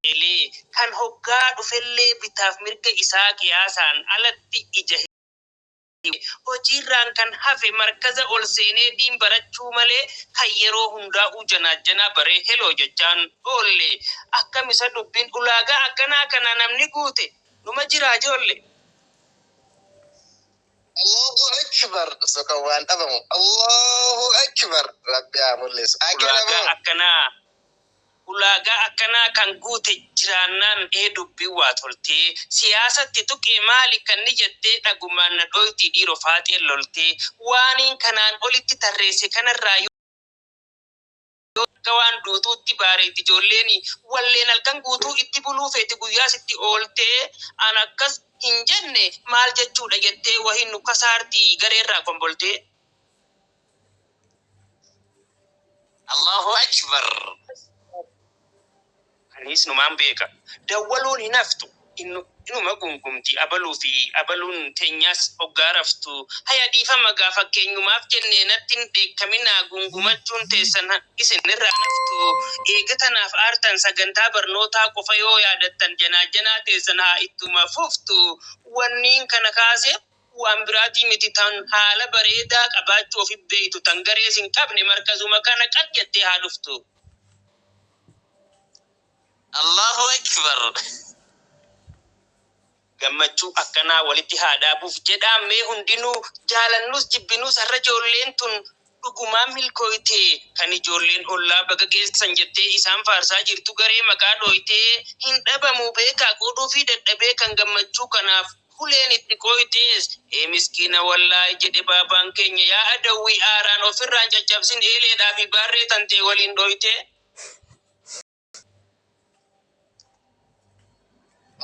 Eelee kan hoggaa dhufellee bitaaf mirga isaa qiyaasaan alatti ija hin Hojiirraan kan hafe markaza ol seenee diin barachuu malee kan yeroo hundaa'uu janaajjanaa baree heloo jechaan oolle. Akkam isa dubbin ulaagaa akkanaa kana namni guute numa jiraa joolle? Allahu Akbar sokan waan dhabamu Allahu Akbar rabbi haa mul'isu. Ulaagaa Akiramoo. akkanaa Ulaagaa akkanaa kan guute jiraannaan ee dubbiin waa toltee. Siyaasatti tuqee maali kanni jettee dhagumaan na dhooytii dhiiro faaxeen loltee. Waaniin kanaan olitti tarreesse kanarraa yoo akka waan duutuutti baareyti ijoolleeni walleen halkan guutuu itti buluu feeti guyyaas itti ooltee an akkas hin jenne maal jechuudha jettee wahi nu kasaartii gareerraa komboltee. Allahu Akbar. Aniis numaan beeka. Dawwaluun hin haftu. Inuma gungumti abaluu fi abaluun teenyaas hoggaa raftu. Haya dhiifama gaa fakkeenyumaaf jennee natti hin dheekkaminaa gungumachuun teessan isin irraa hin haftu. Eega tanaaf aartan sagantaa barnootaa qofa yoo yaadattan janaajjanaa teessan haa ittuma fuftu. Wanniin kana kaaseef Waan biraatii miti tan haala bareedaa qabaachuu ofi beeytu tan garees hin qabne markazuma kana qax jettee haa dhuftu. Allahu Akbar. Gammachuu akkanaa walitti haa dhaabuuf jedhaa mee hundinuu jaalannus jibbinus har'a joolleen tun Dhugumaan milkooyte kan ijoolleen ollaa baga geessan jettee isaan faarsaa jirtu garee maqaa dhooytee hin dhabamuu beekaa quudhuufii dadhabee kan gammachuu kanaaf huleen itti qooytees ee miskiina wallaahi jedhe baabaan keenya yaa adawwii aaraan ofirraan caccabsin eeleedhaa fi baarree tantee waliin dhooytee.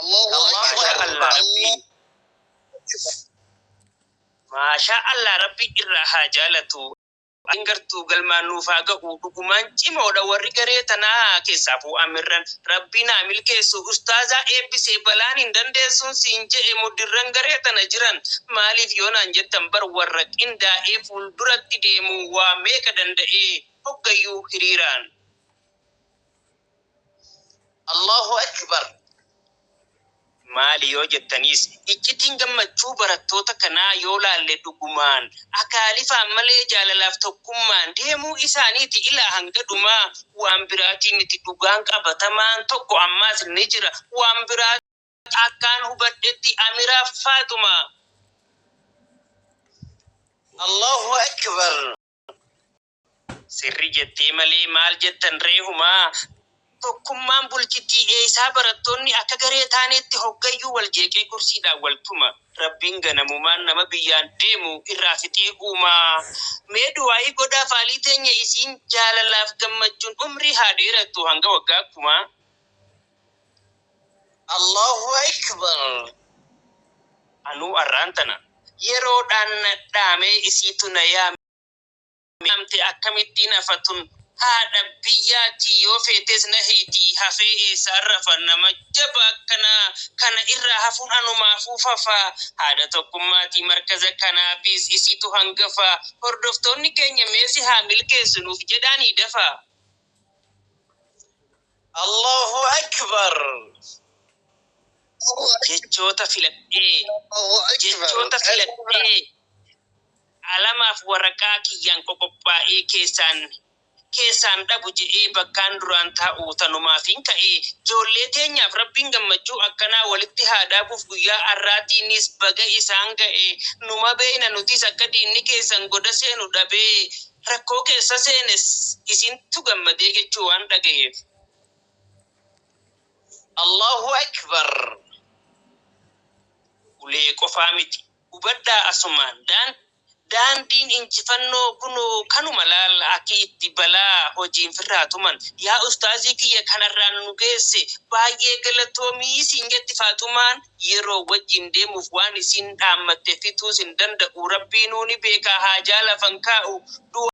Allahu Maashaa Akbar. Allah rabbiin Maashaa Allah rabbi irraa haa jaalatu Atin gartuu galmaan nuuf haa gahu dhugumaan cimoodha warri garee tanaa keessaafuu amirran rabbiin haa milkeessu ustaazaa eebbisee balaan hin dandeessuun siin je'e mudirran garee tana jiran maaliif yoo naan jettan bar warra qindaa'ee fuulduratti deemu waa meeqa danda'ee hoggayyuu hiriiraan Allahu Akbar. Maali yoo jettaniis, iccitiin gammachuu barattoota kanaa yoo laalle dhugumaan akaalifaan malee jaalalaaf tokkummaan deemuu isaaniiti ilaa hanga dhumaa waan biraatii miti dhugaan qabatamaan tokko ammaas ni jira waan biraa akkaan hubadhetti Amiraaf Faaxuma. Allahu Akbar. Sirri jettee malee maal jettan ree humaa tokkummaan bulchitii eeysaa barattoonni akka garee taaneetti hoggayyuu wal jeeqee kursiidhaan wal tuma rabbiin ganamumaan nama biyyaan deemu irraa fixee uumaa mee du'aa'ii godhaa faalii teenya isiin jaalalaaf gammachuun umrii haa dheerattu hanga waggaa kumaa. Allahu Akbar. Anuu arraan tana yeroodhaan na dhaamee isiitu na yaame. Yaamte akkamittiin hafa tun haadha biyyaatii yoo feetes na hiitii hafee eessaan rafa nama jaba akkanaa kana irraa hafuun anumaafuu fafa haadha tokkummaatii markaza kanaafis isiitu hangafa hordoftoonni keenya mee si haa milkeessu nuuf jedhaanii dafa. Allahu Akbar. Jechoota filadhee jechoota filadhee Qalamaaf waraqaa kiyyaan qoqophaa'ee keessaan keessaan dhabu je'ee bakkaan duraan taa'u tanumaafiin ka'ee Joollee teenyaaf Rabbiin gammachuu akkanaa walitti haa dhaabuuf guyyaa arraatiinis baga isaan ga'e numa beeyna nutiis akka diinni keessan goda seenu dhabee rakkoo keessa seene isintu gammadee jechuu waan dhagaheef. Allahu Akbar. Ulee qofaa miti. Hubadhaa asumaan daan daandiin injifannoo kunoo kanuma laal akki itti balaa hojiin firraa tuman yaa ustaazii kiyya kan arraan nu geesse baay'ee galatoomii siin jetti faaxumaan yeroo wajjin deemuuf waan isiin dhaammatte fixuus hin danda'u rabbiinuu ni beekaa haajaa lafan kaa'u du'aa